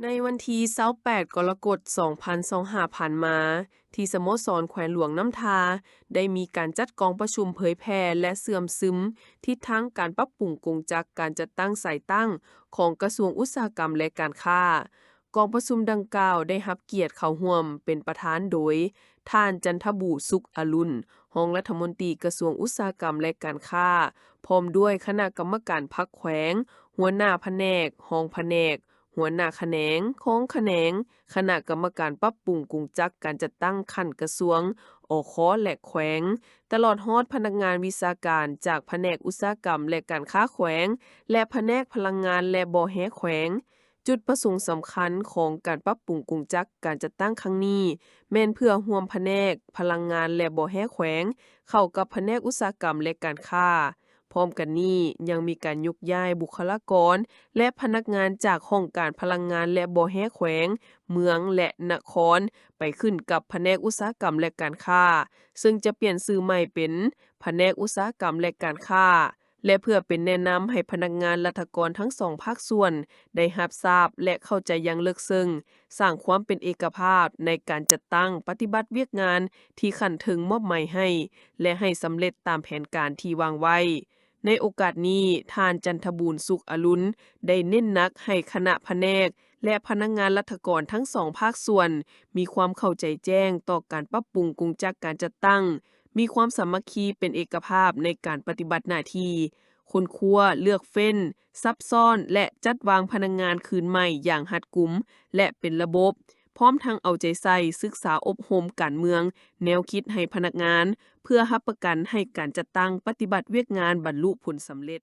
ໃນວັນທີຊາວແປດ ກໍລະກົດ ສອງພັນຊາວຫ້າ ຜ່ານມາ, ທີ່ສະໂມສອນແຂວງຫຼວງນ້ຳທາ ໄດ້ມີການຈັດກອງປະຊຸມເຜີຍແຜ່ ແລະ ເຊື່ອມຊຶມທິດທາງການປັບປຸງກົງຈັກການຈັດຕັ້ງສາຍຕັ້ງຂອງກະຊວງອຸດສາຫະກຳ ແລະ ການຄ້າ. ກອງປະຊຸມດັ່ງກ່າວໄດ້ຮັບກຽດເຂົ້າຮ່ວມເປັນປະທານໂດຍ ທ່ານ ຈັນທະບູ ສຸກອະລຸນ, ຮອງລັດຖະມົນຕີກະຊວງອຸດສາຫະກຳ ແລະ ການຄ້າ, ພ້ອມດ້ວຍຄະນະກຳມະການພັກແຂວງ, ຫົວໜ້າພະແນກ, ຮອງພະແນກ, ຫົວໜ້າຂະແໜງ, ຮອງຂະແໜງ, ຄະນະກຳມະການປັບປຸງກົງຈັກການຈັດຕັ້ງຂັ້ນກະຊວງ, ອຄ ແລະ ແຂວງ, ຕະຫຼອດຮອດພະນັກງານວິຊາການຈາກພະແນກອຸດສາຫະກຳ ແລະ ການຄ້າແຂວງ ແລະ ພະແນກພະລັງງານ ແລະ ບໍ່ແຮ່ແຂວງ. ຈຸດປະສົງສຳຄັນຂອງການປັບປຸງກົງຈັກການຈັດຕັ້ງຄັ້ງນີ້ ແມ່ນເພື່ອຮ່ວມພະແນກພະລັງງານ ແລະ ບໍ່ແຮ່ແຂວງ ເຂົ້າກັບພະແນກອຸດສາຫະກຳ ແລະ ການຄ້າ. ພ້ອມກັນນີ້ ຍັງມີການຍົກຍ້າຍບຸກຄະລາກອນ ແລະ ພະນັກງານຈາກຫ້ອງການພະລັງງານ ແລະ ບໍ່ແຮ່ແຂວງ, ເມືອງ ແລະ ນະຄອນ ໄປຂຶ້ນກັບພະແນກອຸດສາຫະກຳ ແລະ ການຄ້າ, ເຊິ່ງຈະປ່ຽນຊື່ໃໝ່ເປັນພະແນກອຸດສາຫະກຳ ແລະ ການຄ້າ. ແລະ ເພື່ອເປັນແນະນຳໃຫ້ພະນັກງານລັດຖະກອນທັງສອງພາກສ່ວນໄດ້ຮັບຊາບ ແລະ ເຂົ້າໃຈຢ່າງເລິກເຊິ່ງ, ສ້າງຄວາມເປັນເອກະພາບໃນການຈັດຕັ້ງປະຕິບັດວຽກງານທີ່ຂັ້ນເທິງມອບໝາຍໃຫ້ ແລະ ໃຫ້ສຳເລັດຕາມແຜນການທີ່ວາງໄວ້. ໃນໂອກາດນີ້, ທ່ານ ຈັນທະບູນ ສຸກອະລຸນ ໄດ້ເນັ້ນໜັກໃຫ້ຄະນະພະແນກ ແລະ ພະນັກງານລັດຖະກອນທັງສອງພາກສ່ວນ ມີຄວາມເຂົ້າໃຈແຈ້ງຕໍ່ການປັບປຸງກົງຈັກການຈັດຕັ້ງ, ມີຄວາມສາມັກຄີເປັນເອກະພາບໃນການປະຕິບັດໜ້າທີ່, ຄົ້ນຄວ້າ, ເລືອກເຟ້ນ, ສັບຊ້ອນ ແລະ ຈັດວາງພະນັກງານຄືນໃໝ່ຢ່າງຮັດກຸມ ແລະ ເປັນລະບົບ, ພ້ອມທັງເອົາໃຈໃສ່ສຶກສາອົບຮົມການເມືອງ, ແນວຄິດໃຫ້ພະນັກງານ ເພື່ອຮັບປະກັນໃຫ້ການຈັດຕັ້ງປະຕິບັດວຽກງານບັນລຸຜົນສຳເລັດ.